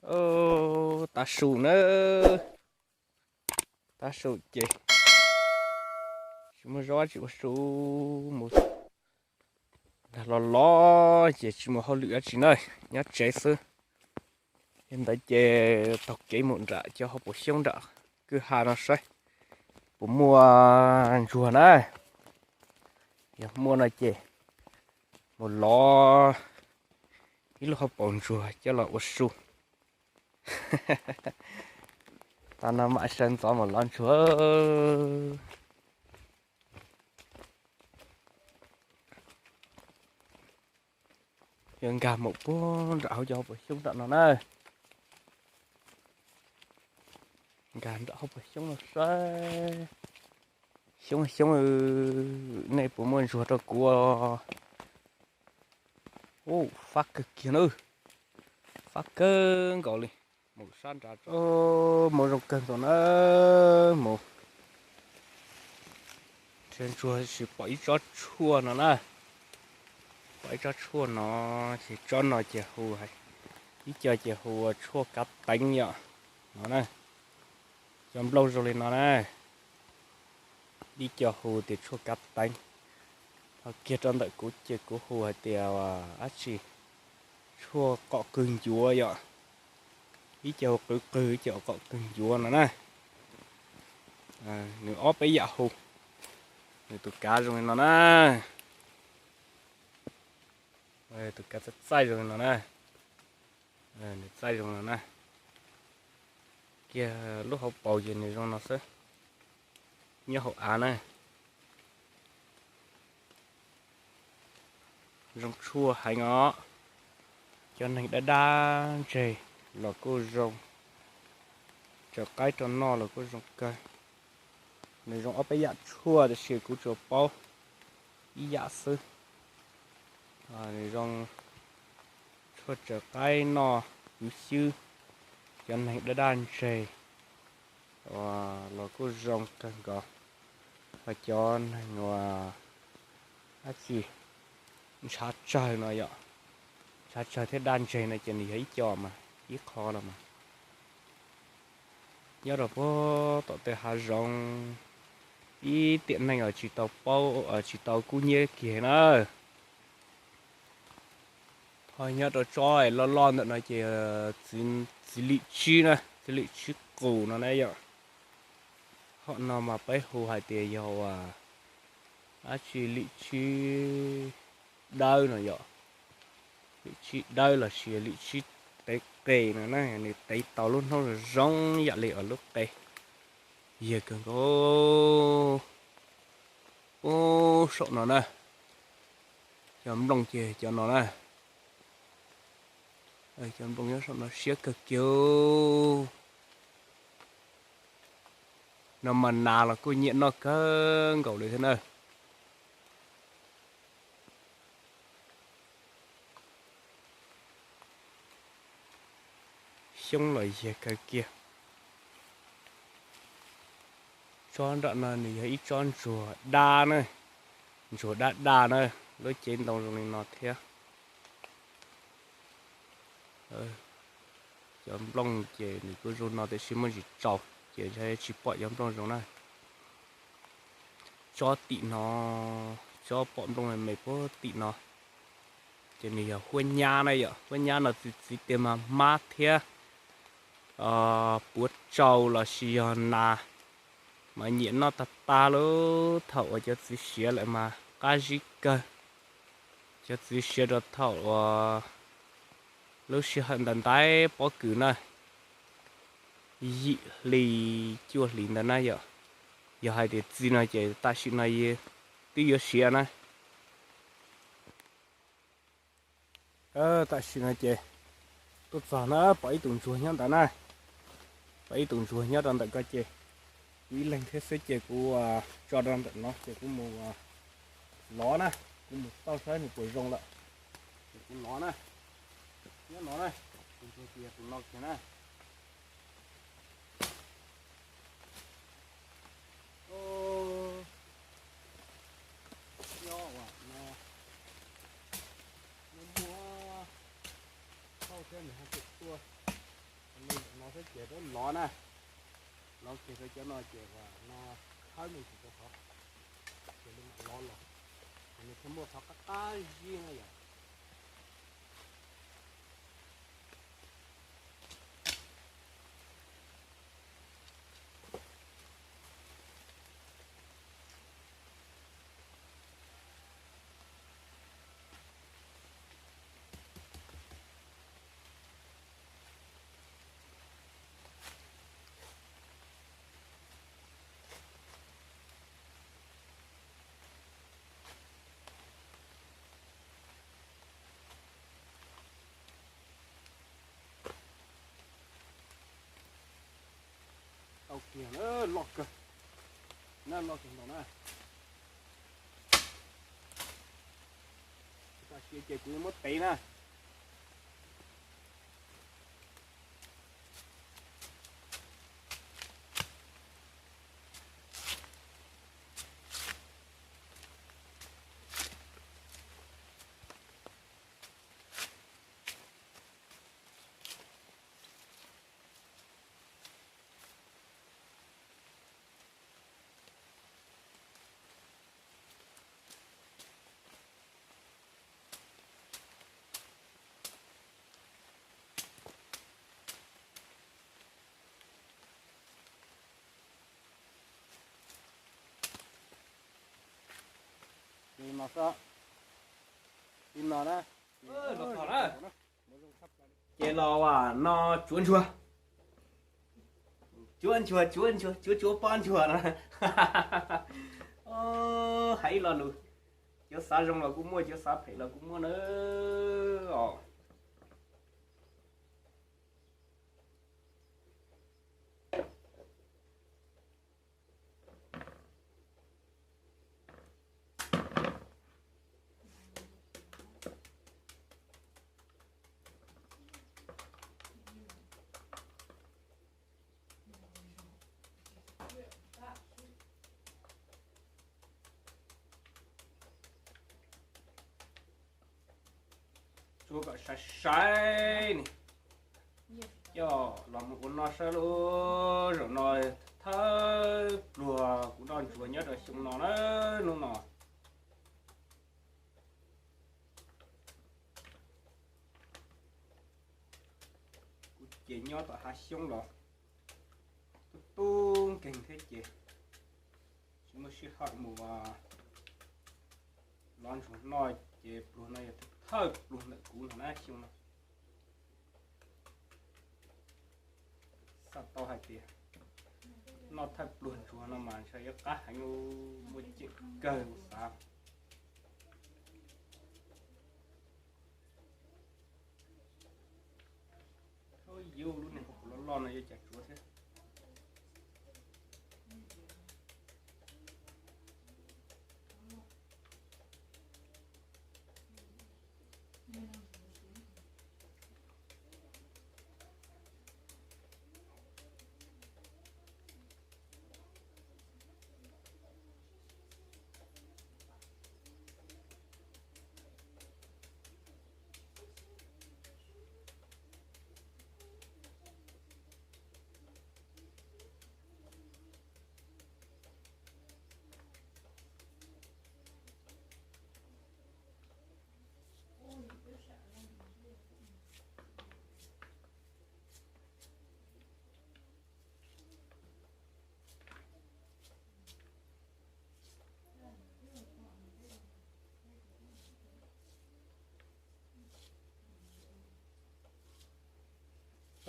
Tav su na, tav su ces tsis muaj zaub tsis ua su, mus nrag los los ces tsis muaj hauj lwm dab tsi na, nyob tsev xwb. Yog ntawd ces taug kev mus nram cov hauv paus xyoob nram kwj ha no saib puas muaj ntsuag na. Yog muaj no ces mus lov ib lub hauv paus ntsuag coj los ua su. Tag no mam sawv ntxov mus lov ntsuag. Yog nkag mus puag nram hauv cov hauv paus xyoob nram no na. Nkag nram hauv paus xyoob no saib. Xyoob xyoob, nej puas muaj ntsuag rau kuv? Ub, fab kawg kiag na. Fab kawg nkaus li. Mus sab nrad, mus zoo kawg nkaus na. Mus nrhiav ntsuag sis pom ib tsob tshuaj no na. Pom ib tsob tshuaj no, ces tsob no ces hu, ib co ces hu ua tshuaj kav teev yom. No na, cov nplooj zoo li no na. Ib co hu tias tshuaj kav teev, ho kiag rau ntawm kuv ces kuv hu hais tias dab tsi, tshuaj qom kawg ncuav yom. Ib co hu qwv qwg, ib co qom kawg ncuav no na. Nws ob peb yam hu. Nws tus kav zoo li no na. Tus kav txaij txaij zoo li no na. Nws txaij zoo no na. Kiag lub hauv paus ces nws zoo no xwb. Nyob hauv av na. Zoo tshuaj heev os. Cov neeg dab dab ntseg los kuj zoo, tsaws qaib rau noj los kuj zoo kawg. Nws zoo ob peb yam tshuaj tiam sis kuv tsuas paub ib yam xwb. Nws zoo tshuaj tsaws qaib noj kwv xyab, cov neeg dab dab ntseg los kuj zoo kawg nkaus. Ho cov neeg uas dab tsi ntshav tsawg no yom, ntshav tsawg thiab dab ntseg no ces nws yog ib co mas ib qho los mas. Nyob rau puag tom tej hav zoov, ib tiam neej tsis tau paub, tsis tau kub hnyiab kiag na. Ho nyob rau tsob loj loj ntawm no ces txiv lim tsib na, txiv lim tsib qus no na yom. Hom no mas peb hu hais tias yog dab tsi lim tsib dawb no yom. Lim tsib dawb los sis lim tsib tev qe no na, nws tev tau lub hnub zoo zoo yam li uas lub qe. Yog kawg nkaus. Ub, saum no na, cov nplooj ces cov no na. Cov nplooj nyob saum no siab kawg kiag. No mas nas los kuj nyiam noj kawg nkaus li thiab na. Xyoob los yog kawg kiag. Tsob nram no nws yog ib tsob ntsuag dab na, ntsuag dab daj na, lub cev ntoo zoo li no thiab. Cov nplooj ces nws kuj zoo no tiam sis muaj ntsis tsaus ces tsis pom cov nplooj zoo na. Tsob tim no, tsob pom nplooj me me puag tim no, ces nws yog huab nyab na yom. Huab nyab no txi txiv tias mas hmab thiab puav tsau los sis yog nas mas nyiam noj tag tag lub thaum uas cov txiv siav lawm mas qab zib kawg. Cov txiv siav rau thaum uas lub sij hawm ntawd ntais pob kws na, yim hli cuaj hlis ntawd na yom. Yog hais tias txi no ces tam sim no twb yuav siav na. Tam sim no ces tuaj txog na, pom ib tug ntsuag nyob ntawd na. Pom ib tug ntsuag nyob rau ntawm ko ces kuv ib leeg thiab xwb ces kuv tso rau ntawm no ces kuv mus lov na, kuv mus tauj saib nws puas zoo lawm. Ces kuv lov na, nyob no na, tus ntsuag ces yog tus no kiag na. Nyob ua no, nyob muaj tauj thiab nws ho tseem tuaj No xwb ces lov na, lov kiag rau cov no ces uas no khawb me ntsis rau qhov ces li mam lov los, ces nws thiaj muaj qhov qab qab zib na yom. Tau kiag na, loj kawg na, loj kawg nkaus na. Tam sim ces kuv yuav muab tev na. Li no xwb, li no na. Ces los no tsuav ntsuag, tsuav ntsuag, tsuav ntsuag, tsuav tsuav pob ntsuag no. Hais ib lo lus, cov xav zoo los kuj muaj, cov xav phem los kuj muaj na os. Tsuav kom sai sai ne, coj los mus ua noj saib lub. Zaum no thawj pluag kuv noj ntsuag nyob rau xyoo no na, hnub no. Kuv ces nyob tom hav xyoob los tub tub nkeeg thiab ces tsis muaj sij hawm mus lov ntsuag noj, ces pluag no yog thawj pluag ntawm kuv no na xyoo no. Xav tau hais tias noj thawj pluag ntsuag no mas ntshe yuav qab heev, muaj ceem kawg kuv xav. Yuav lub niag loj loj no yuav cas tsuav thiab.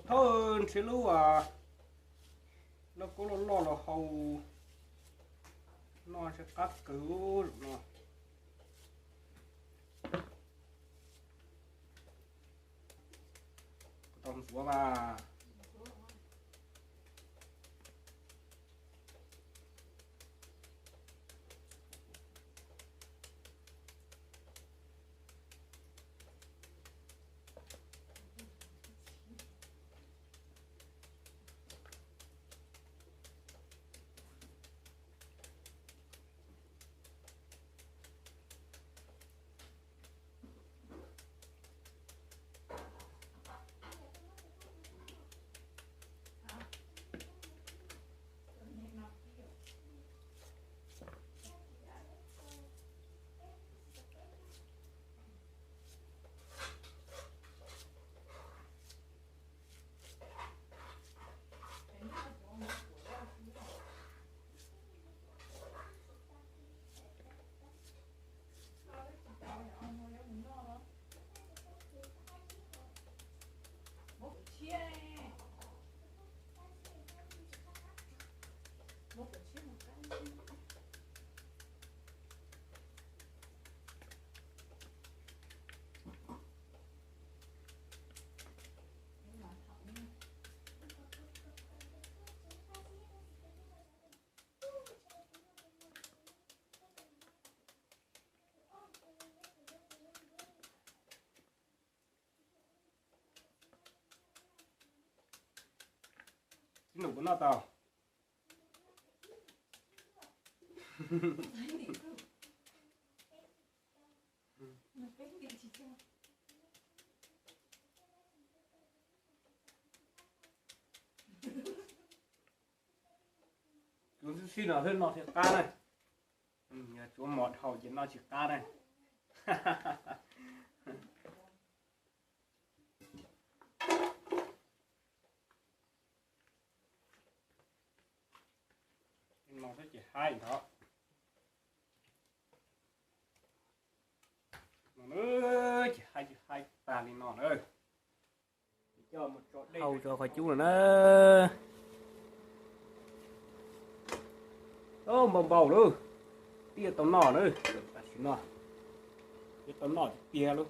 Thawj ntshe lub lauj kaub loj loj los hau noj ntshe qab kawg zaum no. Kuv tau ntxuav mas. Tib num kuv noj tau. Kuv xib xib no thiaj no thiaj qab na. Yog tsuav mov dhau ces noj tsis qab na. No thiab ces haib ntag. Ces haib tag li no na. Hau tso qhov cub no na. Npau npau lawm. Twb yuav tau noj na. Tam sim no yuav tau noj tiag tiag lauj.